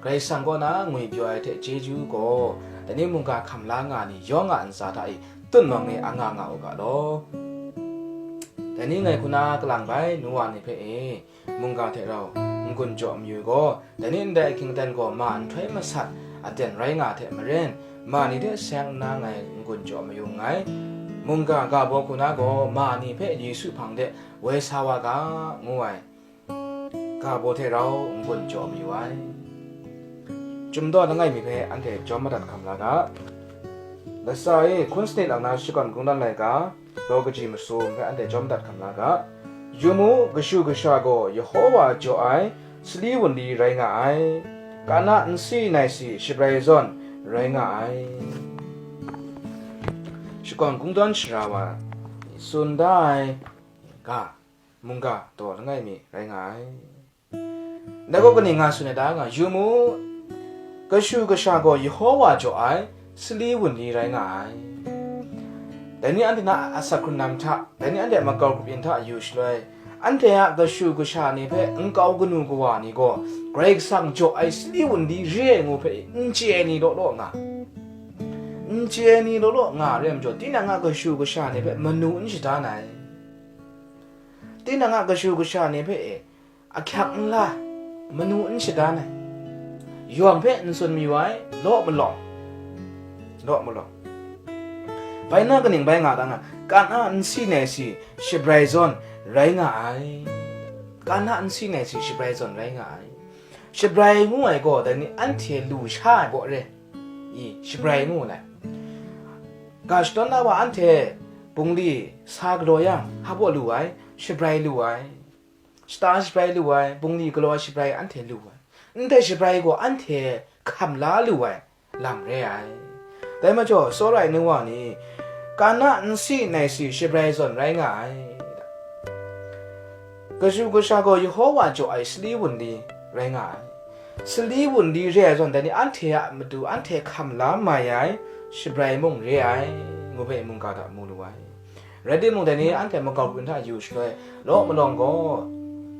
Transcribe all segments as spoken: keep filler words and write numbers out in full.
Karai Kasang kaw na ngwi pyaw ai hte chyeju gaw, dai ni mungga hkam la nga ni yawng a ntsa hta e tut mawng e anga nga u ga law. Dai ni ngai hku na kalang bai nu wa ni hpe e, mungga hte rau n-gun jaw mayu gaw, dai ni ndai ahkying aten gaw ma nhtoi masat aten rai nga hte maren, ma ni hte seng nna ngai n-gun jaw mayu nngai. Mungga ga baw hku na gaw ma ni hpe Yesu hpang de woi sa wa ga, ngu ai ga baw hte rau n-gun jaw mayu ai. Chyum daw langai mi hpe anhte jawm madat hkam la ga. Lasa e hkun sanit lang na shakawn kungdawn laika, raw kaji masum hpe anhte jawm madat hkam la ga. Yu mu, kashu kasha gaw Yehova jaw ai sali wunli rai nga ai, kana nsi naisi shabrai zawn rai nga ai. Shakawn kungdawn sara wa tsun da ai ga, mungga daw langai mi rai nga ai. Dai gaw kaning nga tsun ai ta nga, yu mu, kashu kasha gaw Yehova jaw ai sali wunli rai nga ai. Dai ni anhte na asak hkrun lam hta, dai ni anhte a makau grup yin hta yu shaloi, anhte a kashu kasha ni hpe nkau kanu kawa ni gaw Karai Kasang jaw ai sali wunli re ai ngu hpe n chye ai ni law law nga, n chye ai ni law law nga re ai majaw, tinang a kashu kasha ni hpe manu n shadan ai. Tinang a kashu kasha ni hpe e, ahkyak n la, manu n shadan ai. Yawng hpe n tsun mayu ai, law malawng, law malawng. Bai na kaning bai nga ta nga, kana nsi naisi shabrai zawn rai nga ai. Kana nsi naisi shabrai zawn rai nga ai. Shabrai ngu ai gaw, dai ni anhte lu sha ai baw re. I, shabrai ngu ai. Ga shadawn na wa anhte bungli sa galaw yang, hpa baw lu ai, shabrai lu ai. Shata shabrai lu ai, bungli galaw ai shabrai anhte lu ai. Ndai shabrai gaw anhte hkam la lu ai lam re ai. Dai majaw, tsawra ai nu wa ni, kana nsi naisi shabrai zawn rai nga ai. Kashu kasha gaw Yehova jaw ai sali wunli rai nga ai. Sali wunli re ai zawn, dai ni anhte a matu anhte hkam la mai ai shabrai mung re ai, ngu hpe mungga hta mu lu ai. Rai timung, dai ni anhte makau hkrun hta yu shaloi, law malawng gaw,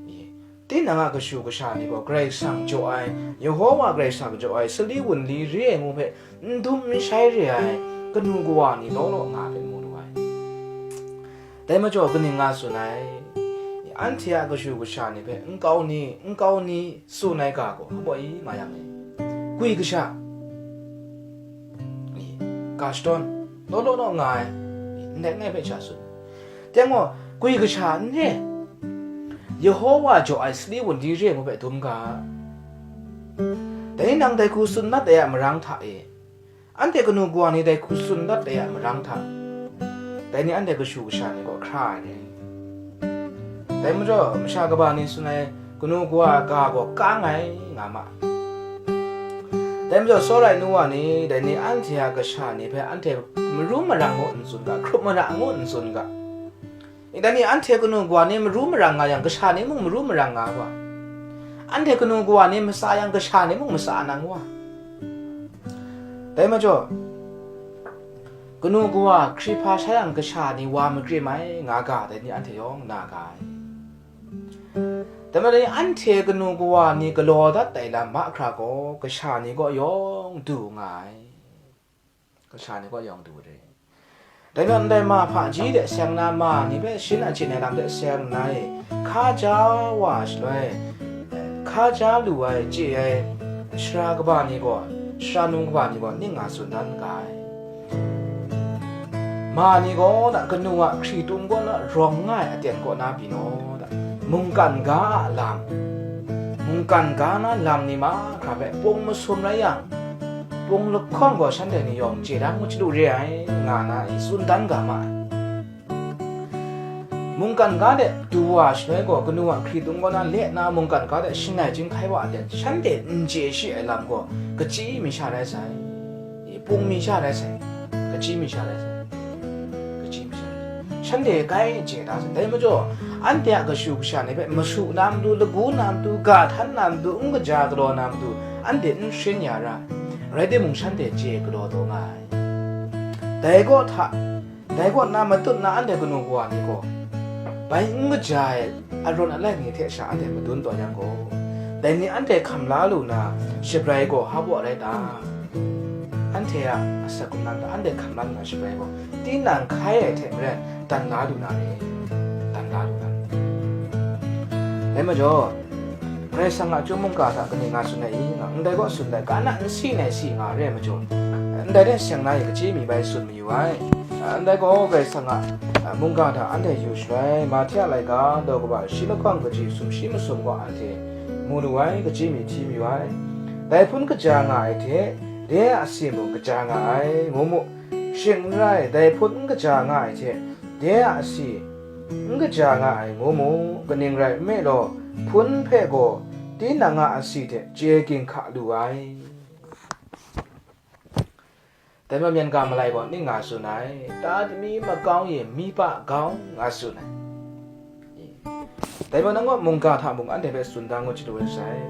i, tinang a kashu kasha ni gaw Karai Kasang jaw ai, Yehova Karai Kasang jaw ai sali wunli re ai ngu hpe n dum n shai re ai kanu kawa ni law law nga hpe mu lu ai. Dai majaw kaning nga tsun ai? Anhte a kashu kasha ni hpe nkau ni, nkau ni tsun ai ga gaw hpa baw i nga yang e, gwi kasha, i, ga shadawn, law law law nga ai, i, ndai ngai hpe sha tsun. Teng gaw, gwi kasha n re, Yehova jaw ai sali wunli re ngu hpe dum ga. Dai ni nang dai hku tsun dat ai a marang hta e, anhte kanu kawa ni dai hku tsun dat ai a marang hta, dai ni anhte kashu kasha ni gaw hkra ai re. Dai majaw, masha kaba ni tsun ai, kanu kawa ga gaw kang ai, nga ma. Dai majaw, tsawra ai nu wa ni, dai ni anhte a kasha ni hpe anhte maru marang ngu n tsun ga, hkrup mara ngu n tsun ga. Dai ni anhte kanu kawa ni maru marang nga yang, kasha ni mung maru marang nga wa. Anhte kanu kawa ni matsa yang, kasha ni mung matsa nang wa. Dai majaw, kanu kawa hkri hpa sha yang, kasha ni wa makrim ai, nga ga, dai ni anhte yawng na ga ai. Dai majaw, anhte kanu kawa ni galaw dat ai lam mahkra gaw, kasha ni kaw yawng du nga ai. Kasha ni kaw yawng du re. Dai majaw, ndai ma hpaji de seng na, ma ni hpe shin achyin ai lam de seng nna e, hka ja wa shaloi, hka ja lu ai, chye ai, sara kaba ni gaw, sara num kaba ni gaw ning nga tsun dan n ga ai. Ma ni gaw da, kanu a hkritung kaw na rawng nga ai aten kaw na pyi naw da, mungkan ga a lam, mungkan ga na lam ni mahkra hpe pung masum rai yang, pung lahkawng gaw shanhte ni yawng chye dan ngu chyalu re ai, nga na e tsun dan ga ma ai. Mungkan ga de du wa shaloi gaw, kanu a hkritung kaw na le na mungkan ga de shangai chyinghkai wa a ten, shanhte n chye shi ai lam gaw, kachyi mi sha rai sai, pung mi sha rai sai, kachyi mi sha rai sai, kachyi mi sha rai sai. Shanhte grai n chye da sai. Dai majaw, anhte a kashu kasha ni hpe masu na matu, lagu na matu, ga htan na matu, n kaja galaw na matu, anhte n sharin ya ra, rai timung, shanhte chye galaw taw nga ai. Dai kaw hta, dai kaw na matut na anhte kanu kawa ni gaw, bai n kaja ai arawn alai ni hte sha anhte madun taw yang gaw, Dai ni anhte hkam la lu na shabrai gaw hpa baw rai ta? Anhte a asak hkungga hta anhte hkam la lu na shabrai gaw, tinang hkai ai hte maren dan la lu na re, dan la lu na re. Dai majaw, Karai Kasang a chyum mungga hta kaning nga tsun ai i, nga ndai gaw tsun ai, kana n si nai si nga re ai majaw, ndai hte seng na i kaji mi bai tsun mayu ai. Ndai gaw Karai Kasang a mungga hta anhte yu shaloi, Mahte a laika daw kaba shi lahkawng kaji sumshi masum gaw anhte mu lu ai, kaji mi hti mayu ai. Dai hpun kaja nga ai hte, de a asi mung kaja nga ai, mu mu. Shing n rai, dai hpun n kaja nga ai hte, de a asi n kaja nga ai, ngu mu. Kaning rai nme law, hpun hpe gaw tinang a asi hte chye ginhka lu ai. Dai majaw myen ga malai gaw ning nga tsun ai, ta tami makau ye mi pa gau nga tsun ai. Dai majaw nang gaw mungga hta mung anhte hpe tsun da ngut chyalu ai sai.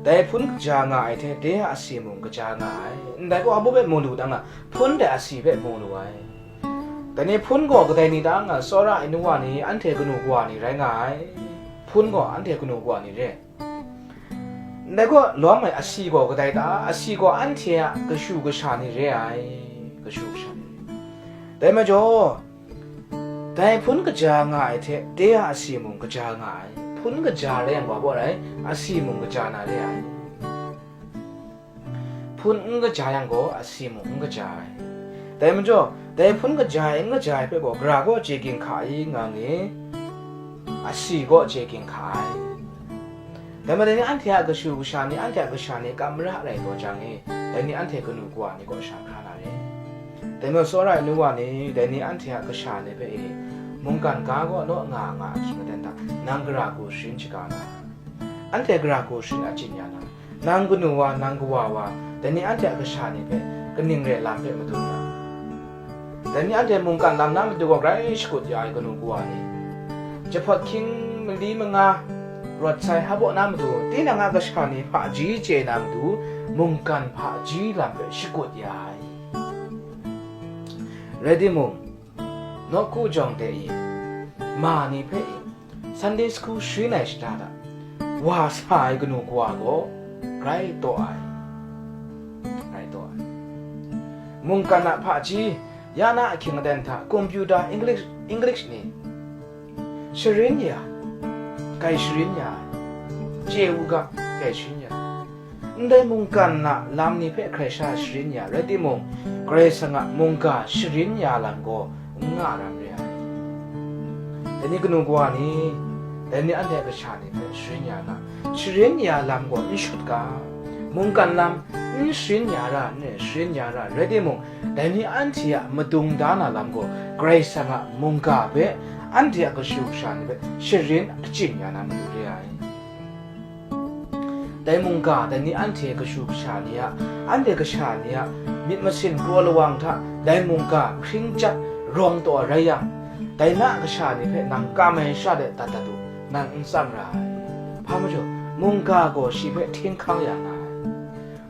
Dai hpun kaja nga ai hte de a asi mung kaja nga ai. Ndai gaw hpa baw hpe mu lu ta nga, hpun dai asi hpe mu lu ai. Dai ni hpun gaw kadai ni ta nga, tsawra ai nu wa ni, anhte kanu kawa ni rai nga ai. Hpun gaw anhte kanu kawa ni re. Ndai gaw lawm ai asi gaw kadai ta? Asi gaw anhte a kashu kasha ni re ai, kashu kasha ni re. Dai majaw, dai hpun kaja nga ai hte, de a asi mung kaja nga ai. Hpun kaja rai yang gaw, baw rai, asi mung kaja na re ai. Hpun n kaja yang gaw, asi mung n kaja ai. Dai majaw, dai hpun kaja ai, n kaja ai hpe gaw, gara gaw chye ginhka ai nga nni, asi gaw chye ginhka ai. Dai majaw, dai ni anhte a kashu kasha ni, anhte a kasha ni kam mara rai taw jang e, dai ni anhte kanu kawa ni kaw sha hkra na re. Dai majaw, tsawra ai nu wa ni, dai ni anhte a kasha ni hpe e, mungkan ga kaw naw nga nga ahkying aten hta, nang gara hku sharin shaga na, anhte gara hku sharin achyin ya na, nang kanu wa, nang kawa wa, dai ni anhte a kasha ni hpe kaning re lam hpe madun na, dai ni anhte mungkan lam na matu gaw grai shakut ya ai kanu kawa ni, jahpawt hkying mali manga rawt sai hpa baw na matu, tinang a kasha ni hpaji chye na matu, mungkan hpaji lam hpe shakut ya ai. Rai timung, nawku jawng de i, ma ni hpe i, Sunday school sharin ai shada hta, wa sa ai kanu kawa gaw grai taw ai, grai taw ai. Mungkan a hpaji, ya na ahkying aten hta, computer, English, English ni sharin ya, grai sharin ya ai, chye u ga, grai sharin ya ai. Ndai mungkan a lam ni hpe hkrai sha sharin ya rai timung, Karai Kasang a mungga sharin ya lam gaw n nga ram re ai. Dai ni kanu kawa ni, dai ni anhte a kasha ni hpe sharin ya na, sharin ya lam gaw n shut ga, mungkan lam n sharin ya ra, n sharin ya ra rai timung, dai ni anhte a madung da na lam gaw, Karai Kasang a mungga hpe anhte a kashu kasha ni hpe sharin achyin ya na matu re ai. Dai mungga, dai ni anhte kashu kasha ni a, anhte kasha ni a myit masin kraw lawang hta, dai mungga hkring chyat rawng taw rai yang, dai na kasha ni hpe nang kam ai shara de dat dat u, nang n tsam ra ai. Hpa majaw, mungga gaw shi hpe htinghkang ya nga ai.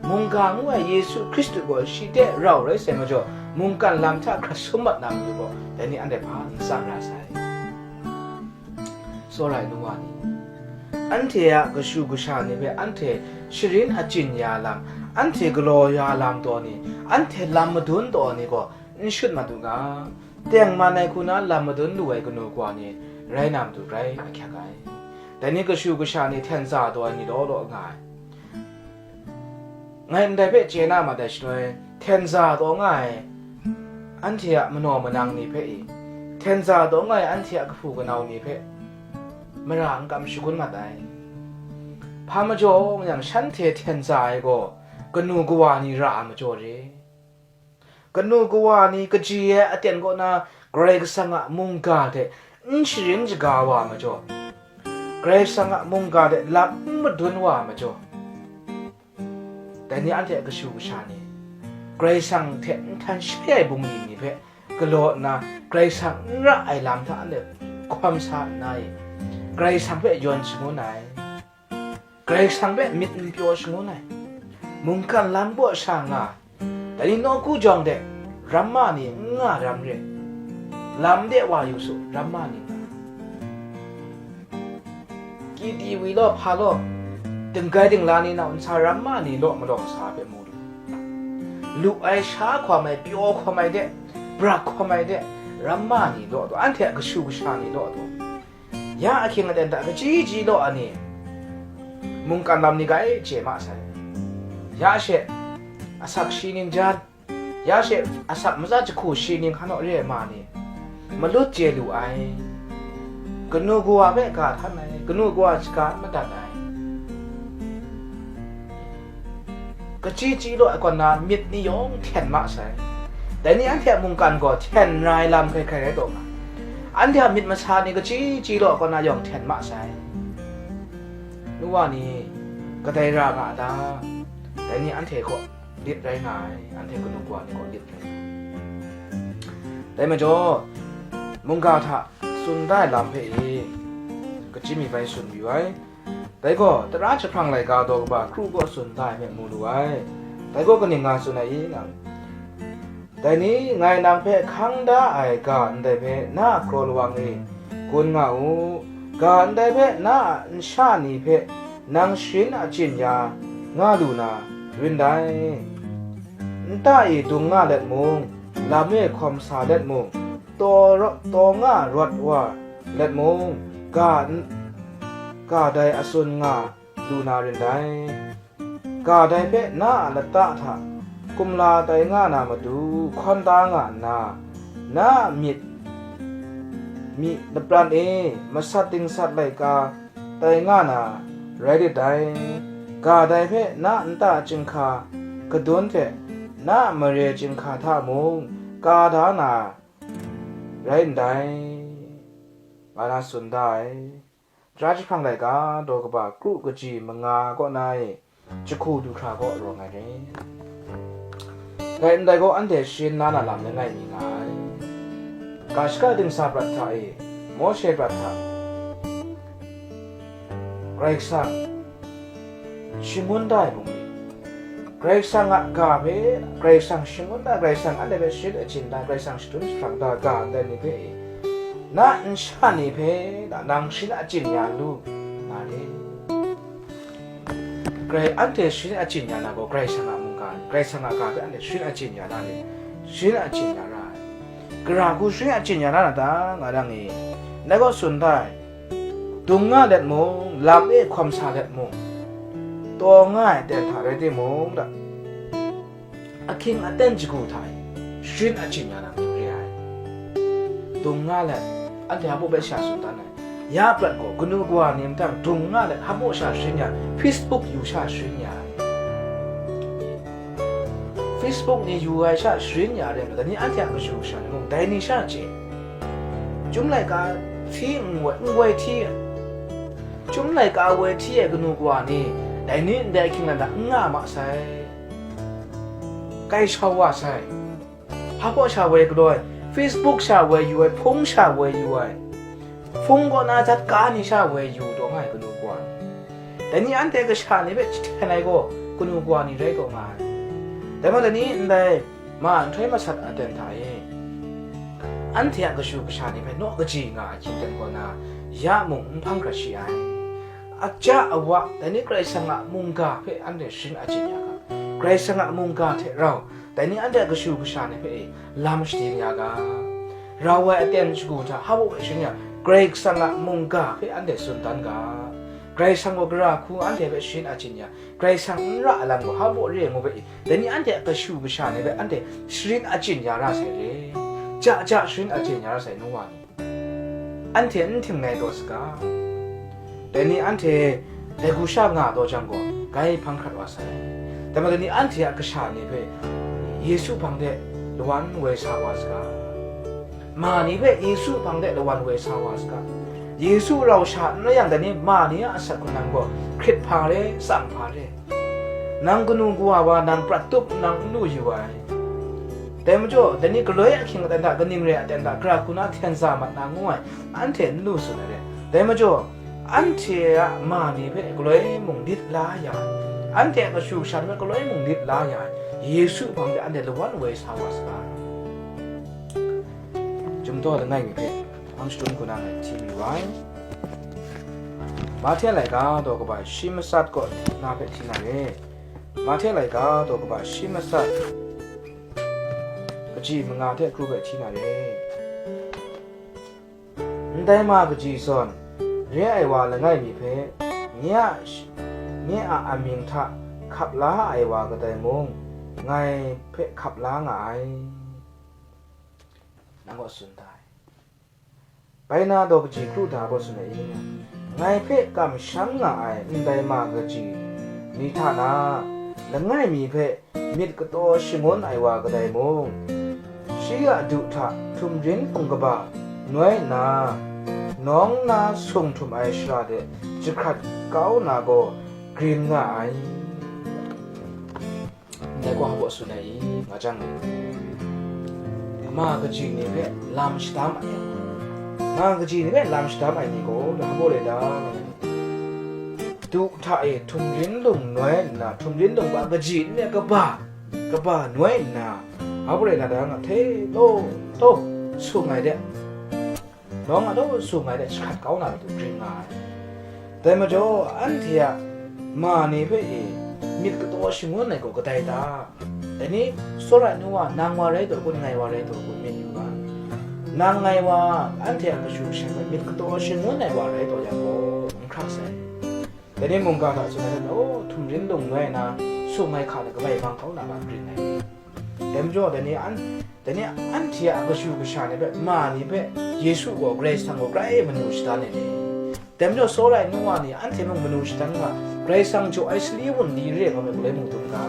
Mungga ngu ai Yesu Hkristu gaw shi de rau rai sai majaw, mungkan lam hta hkrat sum mat na matu gaw, dai ni anhte hpa n tsam ra sai. Tsawra ai nu wa ni, anhte a kashu kasha ni hpe anhte sharin achyin ya lam, anhte galaw ya lam taw ni, anhte lam madun taw ni gaw n shut mat u ga, tengman ai hku na lam madun lu ai kanu kawa ni rai na matu grai ahkyak ai. Dai ni kashu kasha ni hten za taw ai ni law law nga ai. Ngai ndai hpe chye na mat ai shaloi, hten za taw nga ai anhte a manaw manang ni hpe i, hten za taw nga ai anhte a kahpu kanau ni hpe mara n kam shagun mat ai. Hpa majaw yang, shanhte hten za ai gaw kanu kawa ni ra a majaw re. Kanu kawa ni kaji ai aten kaw na Karai Kasang a mungga hte n sharin shaga wa majaw, Karai Kasang a mungga hte lam n madun wa majaw, dai ni anhte a kashu kasha ni, Karai Kasang hte nhtan shape ai bungli ni hpe galaw nna, Karai Kasang n ra ai lam hta anhte hkawm sa nna e, Karai Kasang hpe yawn shangun ai, Karai Kasang hpe myit n pyaw shangun ai, mungkan lam kaw sha nga ai, dai ni nawku jawng de ramma ni n nga ram re, lam de wa yu su, ramma ni nga. Kiti wi law, hpa law, dinggai dingla ni nau nsa ramma ni law malawng sa hpe mu lu. Lu ai, sha hkawm ai, pyaw hkawm ai de, brak hkawm ai de, ramma ni law taw, anhte a kashu kasha ni law taw, ya ahkying aten hta kachyi chyi law ai ni, mungkan lam ni gai chye ma sai. Ya she, asak shi ning jan, ya she, asak matsa jahku shi ning hkan naw re ai ma ni, malut chye lu ai, kanu kawa hpe ga htan ai, kanu kawa shaga madat ai, kachyi chyi law ai kaw na myit ni yawng hten ma sai. Dai ni anhte a mungkan gaw hten ra ai lam hkrai hkrai rai taw nga, anhte a myit masa ni kachyi chyi law ai kaw na yawng hten ma sai. Nu wa ni, kadai ra nga a ta? Dai ni anhte kaw lit rai nga ai, anhte kanu kawa ni kaw lit rai nga ai. Dai majaw, mungga hta tsun da ai lam hpe e, kachyi mi bai tsun mayu ai. Dai gaw tara jahprang laika daw kaba kru kaw tsun da ai hpe mu lu ai. Dai gaw kaning nga tsun ai i nang? Dai ni, ngai nang hpe hkang da ai ga ndai hpe na a kraw lawang e gun nga u. Ga ndai hpe na a nsha ni hpe nang sharin achyin ya nga lu na rin dai. Nta e dung nga let mung, lam e hkawm sa let mung, taw ra-, taw nga rawt wa let mung, ga n-, ga dai atsun nga lu na rin dai. Ga dai hpe na a lata hta kumla tai nga na matu hkawn da nga nna, na a myit myi lapran e masat dingsat laika tai nga na rai lit dai. Ga dai hpe na a nta chyinghka kadun hte na a mare chyinghka hta mung ka da na rai ndai, nga na tsun da ai. Tara jahprang laika daw kaba kru kaji manga kaw na e jahku du hkra kaw rawng ai re. Dai ndai gaw anhte sharin la na lam langai mi nga ai. Ga shaka dingsa prat hta e, Mawshe prat hta, Karai Kasang shangun da ai bungli, Karai Kasang a ga hpe Karai Kasang shangun da, Karai Kasang anhte hpe sharin achyin da, Karai Kasang shadun jahprang da ga ndai ni hpe e, na nsha ni hpe na nang sharin achyin ya lu na re. Karai anhte sharin achyin ya na gaw, Karai Kasang a mungga, Karai Kasang a ga hpe anhte sharin achyin ya na re, sharin achyin ya ra ai. Gara hku sharin achyin ya na na ta, nga dang e, ndai gaw tsun da ai. Dung nga let mung, lam e hkawm sa let mung, taw nga ai aten hta rai timung, da, ahkying aten jahku hta e sharin achyin ya na myit re ai. Dung nga let, anhte hpa baw sha tsun dan ai. Ya prat gaw, kanu kawa ni mahtang dung nga let hpa baw sha sharin ya, Facebook yu sha sharin ya ai. Facebook ni yu ai sha sharin ya re ai majaw, dai ni anhte a kashu kasha ni mung dai ni sha chye. Chyum laika hti n woi, n woi hti ai. Chyum laika woi hti ai kanu kawa ni, dai ni ndai ahkying lam hta n nga ma sai. Kai shau wa sai. Hpa baw sha woi galaw ai, Facebook sha woi yu ai, hpung sha woi yu ai, hpung kaw na jat ka ni sha woi yu taw nga ai kanu kawa ni, dai ni anhte kasha ni hpe jahten ai gaw kanu kawa ni rai taw nga ai. Dai majaw dai ni ndai ma nhtoi masat aten hta e, anhte a kashu kasha ni hpe naw kaji nga ai hkying ten kaw na, ya mung n hpang hkrat shi ai. Aja awa, dai ni Karai Kasang a mungga hpe anhte sharin achyin ya ga, Karai Kasang a mungga hte rau, dai ni anhte a kashu kasha ni hpe e lam shadim ya ga, rau ai aten shagu hta hpa baw e sharin ya, Karai Kasang a mungga hpe anhte tsun dan ga, Karai Kasang gaw gara hku anhte hpe sharin achyin ya, Karai Kasang n ra ai lam gaw hpa baw re ai ngu hpe e, dai ni anhte a kashu kasha ni hpe anhte sharin achyin ya ra sai re, ja ja sharin achyin ya ra sai, nu wa ni. Anhte n htim ngai taw saga. Dai ni anhte dai hku sha nga taw jang gaw, gai hpang hkrat wa sai. Dai majaw dai ni anhte a kasha ni hpe Yesu hpang de lawan woi sa wa saga. Ma ni hpe Yesu hpang de lawan woi sa wa saga. Yesu rau sha n rai yang, dai ni ma ni a asak hkrum gaw hkrit hpa re, tsang hpa re. Nang kanu kawa wa nang prat tup nang n lu yu ai. Dai majaw, dai ni galoi ahkying aten hta, kaning re ai aten hta, gara hku na hten za mat na ngu ai, anhte n lu tsun ai re. Dai majaw, anhte a ma ni hpe galoi mung lit la ya ai, anhte a kashu kasha ni hpe galoi mung lit la ya ai, Yesu hpang de anhte lawan woi sa wa saga. Chyum taw langai mi hpe, hpang shadum hku na ngai hti mayu ai. Mahte laika daw kaba shi matsat kaw na hpe hti na re. Mahte laika daw kaba shi matsat kaji manga hte kru hpe hti na re. Ndai ma kaji zawn, re ai wa langai mi hpe, nye a sh-, nye a amying hta hkap la ai wa kadai mung, ngai hpe hkap la nga ai. Nang gaw tsun da ai. Bai na daw kaji kru hta gaw tsun ai i? Ngai hpe kamsham nga ai ndai ma kaji ni hta na, langai mi hpe myit kataw shangun ai wa kadai mung, shi a du hta htumrin hpung kaba noi nna, nawng na sung htum ai shara de jahkrat kau na gaw grin nga ai. Ndai gaw hpa baw tsun ai i, nga jang, ma kaji ni hpe lam shadam ai, ma kaji ni hpe lam shadam ai ni gaw, hpa baw le da, du hta e htumrin lung noi nna, htumrin lung ba kaji n-, kaba, kaba noi nna, hpa baw le da, da nga hte law taw sung ai de, nawng a law sung ai de jahkrat kau na matu grin nga ai. Dai majaw, anhte a ma ni hpe e myit kataw shangun ai gaw kadai ta? Dai ni, tsawra ai nu wa, nang wa rai taw kun, ngai wa rai taw kun, myit yu ga. Nang ngai wa, anhte a kashu kasha hpe myit kataw shangun ai wa rai taw yang gaw, n hkrak sai. Dai ni mungga hta tsun ai hte, law, htumrin lung noi na, sung ai hka de kabai mang kau na ga grin ai. Dai majaw, dai ni an, dai ni anhte a kashu kasha ni hpe, ma ni hpe, Yesu gaw, Karai Kasang gaw grai manu shadan ai ni? Dai majaw, tsawra ai nu wa ni, anhte mung manu shadan nga, Karai Kasang jaw ai sali wunli re nga me, galoi mung dum ga.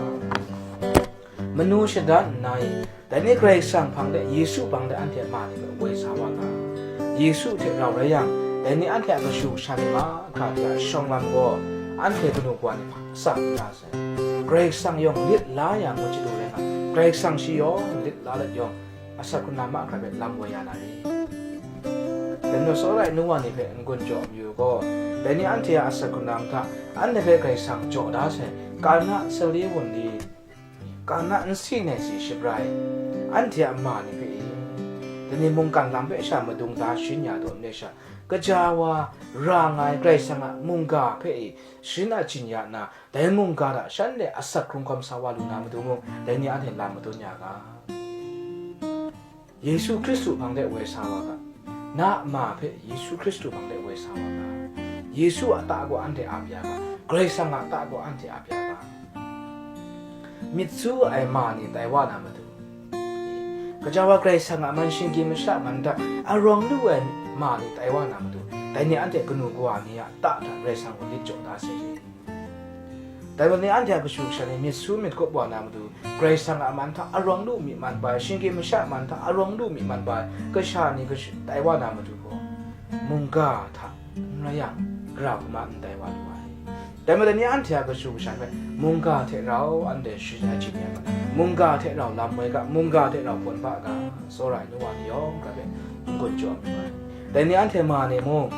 Manu shadan nna i, dai ni Karai Kasang hpang de, Yesu hpang de, anhte a ma ni hpe woi sa wa ga. Yesu hte rau rai yang, dai ni anhte a kashu kasha ni mahkra hte a shawng lam gaw, anhte kanu kawa ni hpa asak n ra sai. Karai Kasang yawng lit la yang, ngut chyalu rai nga, Karai Kasang shi yawng lit la let yawng, asak hkrung na mahkra hpe lam woi ya na re. Dai majaw, tsawra ai nu wa ni hpe n-gun jaw mayu gaw, dai ni anhte a asak hkrung na hta, anhte hpe Karai Kasang jaw da sai, Karna sali wunli, Karna nsi nai si shabrai, anhte a ma ni hpe e, dai ni mungkan lam hpe sha madung da sharin ya taw n re sha, gaja wa ra nga ai Karai Kasang a mungga hpe e, sharin achyin ya nna, dai mungga hta shanhte asak hkrung hkawm sa wa lu na matu mung, dai ni anhte lam madun ya ga. Yesu Hkristu hpang de woi sa wa ga. Na a ma hpe Yesu Hkristu hpang de woi sa wa ga. Yesu a ta gaw anhte ap ya ga. Karai Kasang a ta gaw anhte ap ya ga. Myit su ai ma ni tai wa na matu, gaja wa Karai Kasang a man shinggyim masha man hta arawng lu ai ma ni tai wa na matu, dai ni anhte kanu kawa ni a ta hta Karai Kasang gaw lit jaw da sai. Dai wa ni anhte a kashu kasha ni myit su myit gup wa na matu, Karai Kasang a man hta arawng lu myi man bai, shinggyim masha man hta arawng lu myi man bai, kasha ni kashu tai wa na matu gaw, mungga hta n rai yang, grau hkama n tai wa lu ai. Dai majaw, dai ni anhte a kashu kasha hpe mungga hte rau anhte sharin achyin ya ga, mungga hte rau lam woi ga, mungga hte rau hpawn ba ga, tsawra ai nu wa ni yawng hkra hpe n-gun jaw mayu ai. Dai ni anhte ma ni mung,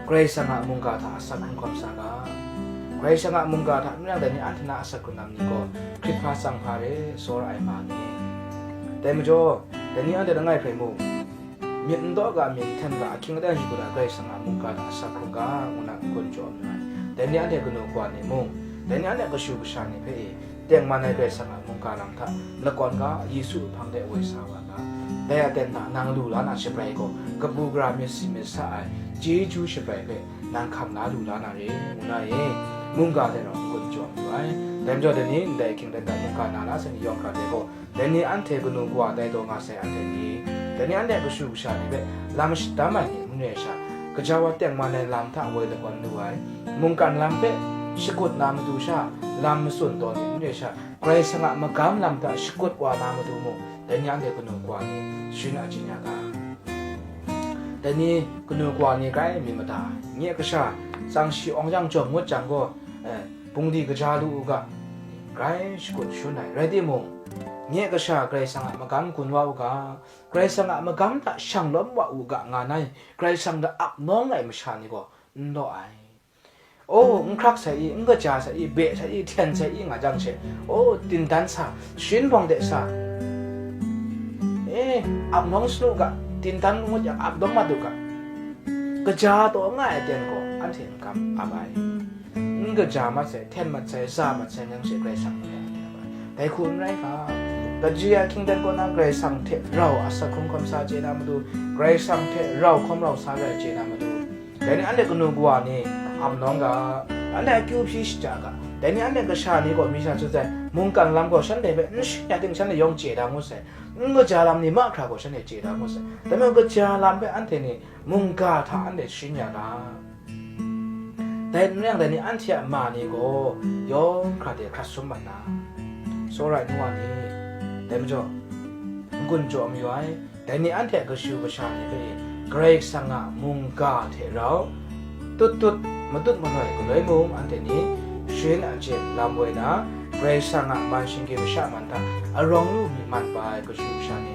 Karai Kasang a mungga hta asak hkrung hkawm sa ga. Karai Kasang a mungga hta n rai yang, dai ni anhte na asak hkrung lam ni gaw, hkrit hpa tsang hpa re, tsawra ai ma ni. Dai majaw, dai ni anhte langai hpe mung, myit n taw ga, myit n hten ga, ahkying aten shagu na Karai Kasang a mungga hta asak hkrung ga, ngu na n-gun jaw mayu ai. Dai ni anhte kanu kawa ni mung, dai ni anhte kashu kasha ni hpe e, tengman ai Karai Kasang a mungga lam hta lakawn ga, Yesu hpang de woi sa wa ga. Dai aten hta nang lu la na shabrai gaw, kabu gara myit si myit sa ai chyeju shabrai hpe nang hkam la lu la na re, ngu na e, mungga hte rau n-gun jaw mayu ai. Dai majaw, dai ni ndai ahkying aten hta mungga na la sai ni yawng hkra hte gaw, dai ni anhte kanu kawa tai taw nga sai anhte ni, dai ni anhte a kashu kasha ni hpe lam shadam ai ni n re sha, gaja wa tengman ai lam hta woi lakawn lu ai, mungkan lam hpe shagut na matu sha, lam matsun taw ni n re sha, Karai Kasang a magam lam hta shagut wa na matu mung, dai ni anhte kanu kawa ni sharin achyin ya ga. Dai ni kanu kawa ni grai myit mada ai, nye kasha tsang shi awng yang jawm ngut jang gaw, eh, bungli kaja lu u ga, grai shakut shangun ai. Rai timung, nye kasha Karai Kasang a magam gun wa u ga, Karai Kasang a magam hta shang lawm wa u ga nga nai, Karai Kasang hta ap nawng ai masha ni gaw n law ai. Oh, n hkrak sai i, n kaja sai i, be sai i, hten sai i, nga jang she, oh, tindan sa, sharin bawng de sa, eh, ap nawng sanu ga, tindan ngut yang ap nawng mat u ga, kaja taw nga ai aten gaw, anhte n kam ap ai. N kaja mat sai, hten mat sai, za mat sai, nang she Karai Kasang n re ai. Dai hku n rai hka. Kaji ahkying ten kaw na Karai Kasang hte rau a sak hkrung hkawm sa chye na matu, Karai Kasang hte rau hkawm rau sa rai chye na matu, dai ni anhte kanu kawa ni ap nawng ga, anhte akyu hpyi shaja ga, dai ni anhte kasha ni gaw mi sha tsun sai, mungkan lam gaw shanhte hpe n shing ya ting, shanhte yawng chye da ngut sai, n kaja lam ni mahkra gaw shanhte chye da ngut sai. Dai majaw kaja lam hpe anhte ni mungga hta anhte sharin ya ga. Dai n rai yang, dai ni anhte a ma ni gaw yawng hkra de hkrat sum mat na, tsawra ai nu wa ni, dai majaw n-gun jaw mayu ai. Dai ni anhte a kashu kasha ni hpe Karai Kasang a mungga hte rau tut tut matut maloi galoi mung anhte ni sharin achyin lam woi na, Karai Kasang a man shinggyim masha man hta arawng lu myi man pa ai kashu kasha ni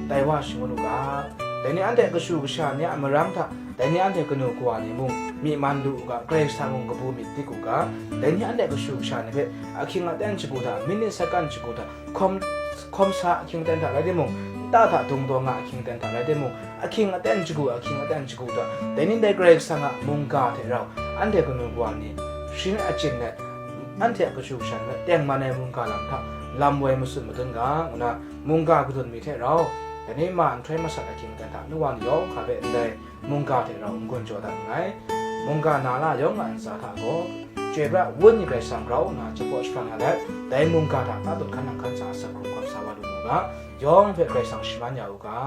tai wa shangun u ga. Dai ni anhte a kashu kasha ni a marang hta dai ni anhte kanu kawa ni mung myi man lu u ga, Karai Kasang mung kabu myit dik u ga. Dai ni anhte a kashu kasha ni hpe ahkying aten shagu hta, minit sakan shagu hta, hkawm, hkawm sa ahkying aten hta rai timung, nta hta dungdaw nga ahkying aten hta rai timung, ahkying aten shagu, ahkying aten shagu hta, dai ni dai Karai Kasang a mungga hte rau anhte kanu kawa ni sharin achyin let, anhte a kashu kasha ni hpe tengman ai mungga lam hta lam woi matsun madun ga, ngu na mungga kadun mi hte rau, dai ni ma nhtoi masat ahkying aten hta nu wa ni yawng hkra hpe ndai mungga hte rau n-gun jaw dat nngai. Mungga na la yawng a ntsa hta gaw, Chyoi pra Wenyi Karai Kasang grau nna japaw jahprang ya let, dai mungga hta tatut hkan nang hkan sa a sak hkrung hkawm sa wa lu mu ga, yawng hpe Karai Kasang shaman ya u ga.